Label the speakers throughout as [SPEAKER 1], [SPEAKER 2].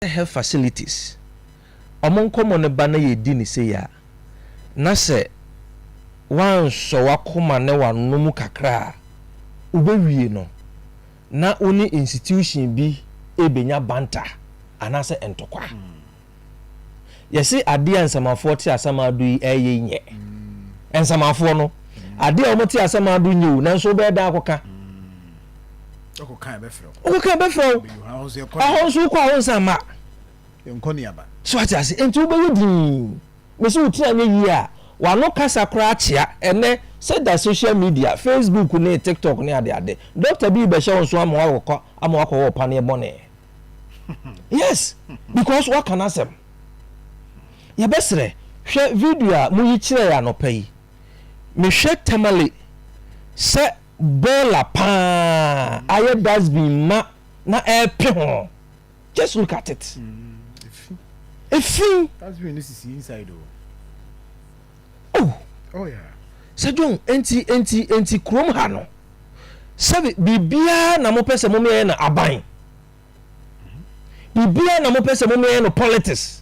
[SPEAKER 1] Health facilities, ɔmo nkɔmɔ no ba na yɛdi ne sei a, na sɛ wansɔ wakoma ne wanom kakra a, wobɛwie no na wo ne institution bi ebenya banta anaasɛ ntɔkwa. Yɛsi adeɛ a nsamafoɔ te Asamado yi ɛyɛ nyɛ nsamafoɔ no adeɛ a wɔn te Asamado nyɛ o, nanso wobɛyɛ dan akɔka.
[SPEAKER 2] Ɔkɔka, ɛbɛfrɛ wo.
[SPEAKER 1] Wokɔka, ɛbɛfrɛ wo.
[SPEAKER 2] Ɛhɔ nso yɛkɔ.
[SPEAKER 1] Ɛhɔ nso wokɔ a, wo nsa ma.
[SPEAKER 2] Yɛnkɔ ne aba.
[SPEAKER 1] So ate ase? Nti wobɛyɛ dii mesi wo tiri anyɛ yie a, wano kasa koraa kyea. Ɛnɛ sɛ da social media, Facebook ne TikTok ne adeade, doctor bi bɛhyɛ wo nso ama wakɔ ama wakɔ wɔ paneɛ bɔne. Yes, because waka n'asɛm. Yɛbɛsrɛ, hwɛ video a moyi kyerɛ yɛ anɔpa yi. Mehwɛ Tamale sɛ bɔɔla paa ayɛ dustbin ma na ɛɛpe ho. Just look at it.
[SPEAKER 2] Efi.
[SPEAKER 1] Efi.
[SPEAKER 2] Dustbin no sisi inside o.
[SPEAKER 1] Oh.
[SPEAKER 2] Oh yeah.
[SPEAKER 1] Sɛ John, enti kurom ha no, sɛbi, biribiara na mopɛ sɛ momyɛ no aban, biribiara na mopɛ sɛ momyɛ no politics,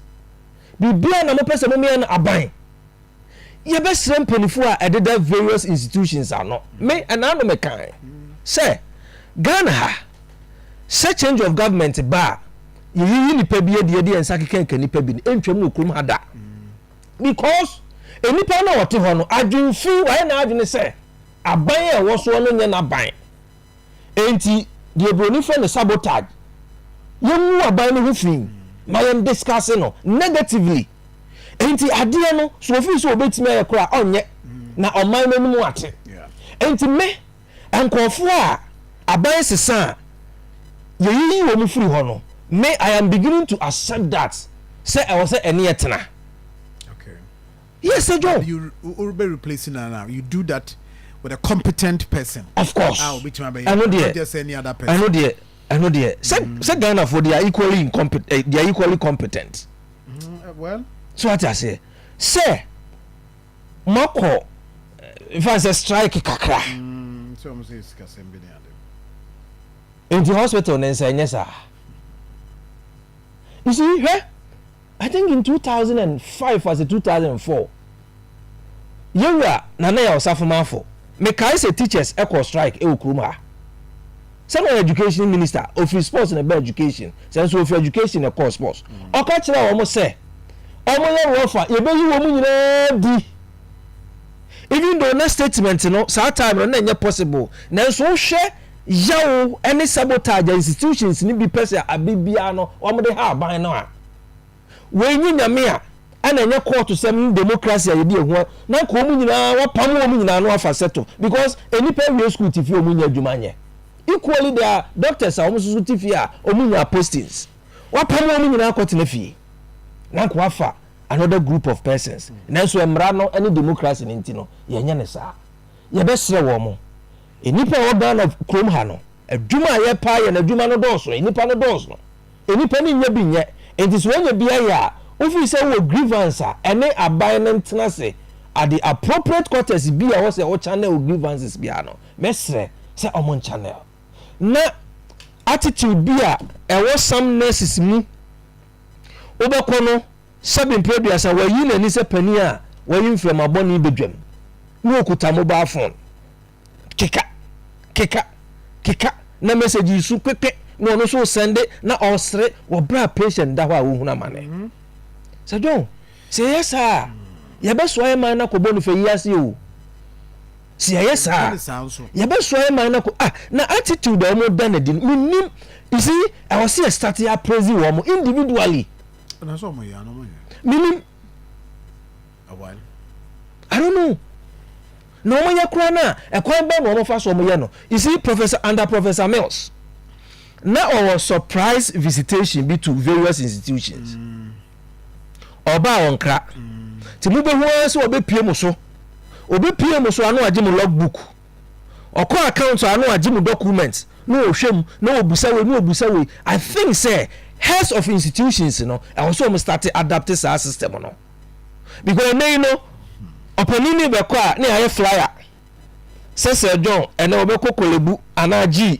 [SPEAKER 1] biribiara na mopɛ sɛ momyɛ no aban. Yɛbɛsrɛ mpanimfoɔ a ɛdeda various institutions ano. Me ɛna no mekan sɛ Ghana ha, sɛ change of government ba a, yɛyiyi nipa bi adi, yɛde yɛn nsa keka nipa bi no, ɛntwam wɔ kurom ha da, because nipa no a ɔte hɔ no adwemfi wayɛ n'adwene sɛ aban a ɛwɔ soɔ no nyɛ n'aban. Enti deɛ buroni fɛ no sabotage, yɛngu aban no ho fi ma yɛn discuss no negatively. Enti adeɛ no so, ofiri sɛ obetumi ayɛ koraa, ɔnyɛ na ɔman no anim ate. Enti me nkurɔfoɔ a aban sesa a yɛyiyi wɔn firi hɔ no, me, I am beginning to accept that sɛ ɛwɔ sɛ ɛne yɛ tena. Yes, sir, John.
[SPEAKER 2] You will be replacing now. Now you do that with a competent person.
[SPEAKER 1] Of course.
[SPEAKER 2] Ah, obetumi abɛyɛ.
[SPEAKER 1] Ɛno deɛ.
[SPEAKER 2] Not just any other person.
[SPEAKER 1] Ɛno deɛ sɛ Ghana for, they are equally incompetent, they are equally competent.
[SPEAKER 2] Well.
[SPEAKER 1] So ate aseɛ sɛ makɔ nfa sɛ strike kakra.
[SPEAKER 2] So I'm saying sikasɛm bi ne ade.
[SPEAKER 1] Nti hospital ne nsa ɛnyɛ saa. You see, hwɛ, I think in 2005 as a 2004, yɛwura Nana Yɛ Ɔsafomafo, mekae sɛ teachers ɛkɔ strike ɛwɔ kurom ha sɛ na ɔyɛ education minister. Ofiri sports na ɛbɛ education, sɛ nso ofiri education na ɛkɔɔ sports. Ɔka kyerɛ wɔn sɛ wɔn yɛ rɔfa, yɛbɛyi wɔn nyinaa di, even though na statement no saa time no na ɛnyɛ possible. Nanso wohwɛ yawo ne sabotage institutions ni bi pɛ sɛ abe biara no wɔn de ha aban no a, wɔnyi Nyame a, ɛna ɛnyɛ court sɛm ne democracy a yɛde ehu na nka wɔn nyinaa wɔpam wɔn nyinaa no afa settle, because nipa awie school ti fie, wɔn nyɛ adwuma nyɛ. Equally, there are doctors a wɔn nso so ti fie a wɔn nya postings. Wɔpam wɔn nyinaa kɔtena fie na nka wafa another group of persons. Nanso mmara no ne democracy no nti no, yɛnyɛ ne saa. Yɛbɛsrɛ wɔn mo nnipa a wɔwɔ Ghana kurom ha no, adwuma a yɛpa yɛ no, adwuma no dɔɔso, nnipa no dɔɔso, nnipa no nyɛ bi nyɛ. Nti sɛ wɔnyɛ bi ayɛ a, wofiri sɛ wowɔ grievance a, ɛne aban no ntena ase at the appropriate quarters bi a wɔsɛ wo channel grievances biara no. Mɛsrɛ sɛ ɔmo channel na attitude bi a ɛwɔ some nurses mu, wobɛkɔ no, sɛbi mpere 30, wayi n'ani sɛ panin a wayi mframa bɔne bɛdwam na okuta mobile phone keka keka keka na message yi so kpekpe na ɔno nso send na ɔsere wɔ berɛ a patient da hɔ a wohunu amane. Sɛ John, sɛ yɛyɛ saa a, yɛbɛsoa yɛ man no akɔbɔ no fɛ yi ase o. Sɛ yɛyɛ saa, yɛbɛsoa yɛ man no akɔ. Ah, na attitude a wɔn da n'adi no, menim. You see, ɛwɔ sɛ yɛ start yɛ appraise wɔn individually. Menim, I don't know na wɔn yɛ koraa na ɛkwan bɛn na wɔn fa so wɔn yɛ no. You see, professor, under Professor Mills na ɔwɔ surprise visitation bi to various institutions. Ɔbaa wɔn kra te mo bɛhu ara sɛ ɔbɛpie mo so, ɔbɛpie mo so ano agye mo log book, ɔkɔ account ano agye mo document na ɔhwɛ mu na ɔbusa wei na ɔbusa wei. I think sɛ heads of institutions no, ɛwɔ sɛ wɔn start adapt saa system no, because ɛnɛ yi no, ɔpanin ni bɛkɔ a, ne ayɛ flyer sɛ Sir John ɛnɛ ɔbɛkɔ Korle Bu anaa g.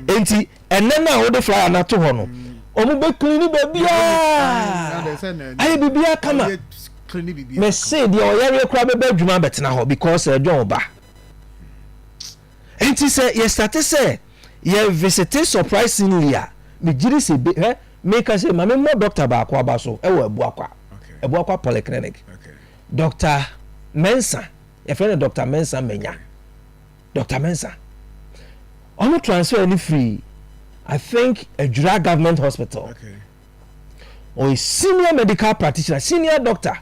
[SPEAKER 1] Nti ɛnɛ no a wɔde flyer no ato hɔ no. Wɔn bɛ clean baabiaa, ayɛ biribiaa kama. Mese deɛ ɔyareɛ koraa bɛba adwuma abɛtena hɔ because John ba. Nti sɛ yɛ starte sɛ yɛ visite surprisingly a, megyiri sɛ be hɛ meka sɛ ma memmɔ doctor baako aba so ɛwɔ Abuakwa, Abuakwa Polyclinic. Doctor Mensah, yɛfrɛ no Doctor Mensah Menya. Doctor Mensah. Ɔmo transfer no firi, I think, Adwira Government Hospital. Ɔyɛ senior medical practitioner, senior doctor.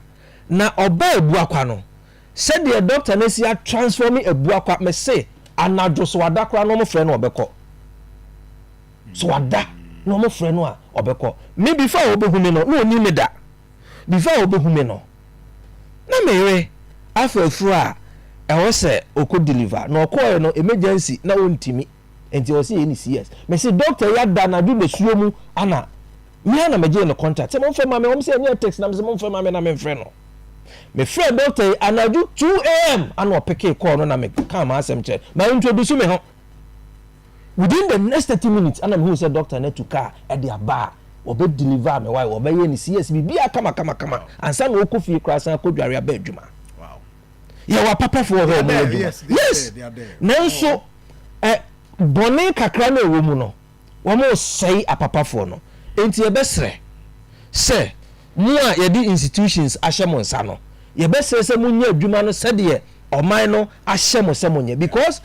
[SPEAKER 1] Na ɔba Abuakwa no, sɛdeɛ doctor no asi atransform Abuakwa, mese anadwo so wada koraa na ɔmo frɛ no, ɔbɛkɔ. So wada na ɔmo frɛ no a, ɔbɛkɔ. Me, before a ɔbɛhu me no, na ɔni me da. Before a ɔbɛhu me no, na me yere afa afuro a ɛwɔ sɛ ɔkɔ deliver, na ɔkɔɛ no emergency na ɔntumi, nti ɔsɛ yɛ ne CS. Mese doctor yi ada anadwo dasuo mu ana me ana megye no contact sɛ momfrɛ ma me. Wɔm sɛ ɛnyɛ text na mesɛ momfrɛ ma me na memfrɛ no. Mefrɛ doctor yi anadwo 2 a.m. ana ɔpickee call no na meka ma asɛm kyerɛ ma introduce me ho. Within the next 30 minutes ana mehu sɛ doctor no atu car ɛde aba a wɔbɛ deliver me wae, wɔbɛyɛ ne CS biribiara kama kama kama ansa na ɔkɔ fie koraa san akɔ dware aba adwuma. Yɛwɔ apapafoɔ hɔ, ɔmo yɛ adwuma, yes, nanso ɛ bɔne kakra na ɛwɔ mu no, wɔn sɛe apapafoɔ no. Nti yɛbɛsrɛ sɛ mo a yɛde institutions ahyɛ mo nsa no, yɛbɛsrɛ sɛ monyɛ adwuma no sɛdeɛ ɔman no ahyɛ mo sɛ monyɛ, because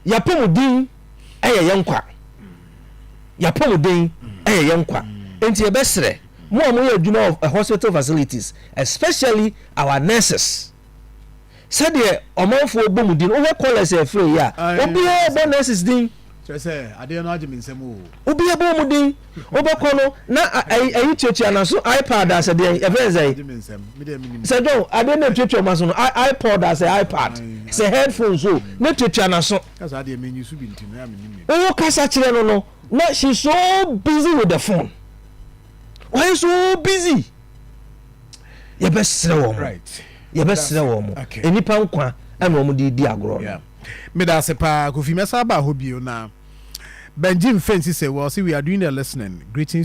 [SPEAKER 1] yɛapɔmuden ɛyɛ yɛn nkwa, yɛapɔmuden ɛyɛ yɛn nkwa. Nti yɛbɛsrɛ mo a moyɛ adwuma wɔ hospital facilities, especially our nurses, sɛdeɛ ɔmanfoɔ bɔ mu din. Wohwɛ callers a ɛfrɛ yi a, obiara bɔ nurses din.
[SPEAKER 2] Kyerɛ sɛ adeɛ no agye me nsɛm o.
[SPEAKER 1] Obiara bɔ mu din. Wobɛkɔ no na ayi tuatua na so iPad asɛ deɛ yɛfrɛ sɛ
[SPEAKER 2] agye me nsɛm, me deɛ menim.
[SPEAKER 1] Sɛ John, adeɛ na tuatua ma so no, iPod asɛ iPad sɛ headphones o, na tuatua na so.
[SPEAKER 2] Kasa adeɛ menyi so bi nti no, ɛyɛ a menim ne.
[SPEAKER 1] Wo kasa kyerɛ no, na she so busy with the phone, wɔyɛ so busy. Yɛbɛsrɛ wɔn mo, yɛbɛsrɛ wɔn mo, nnipa nkwa ɛna wɔn de di agorɔ no.
[SPEAKER 2] Meda ase paa, Kofi. Mɛsa aba hɔ bio na Benji Mfensi sɛ, well, see, we are doing the listening. Greetings.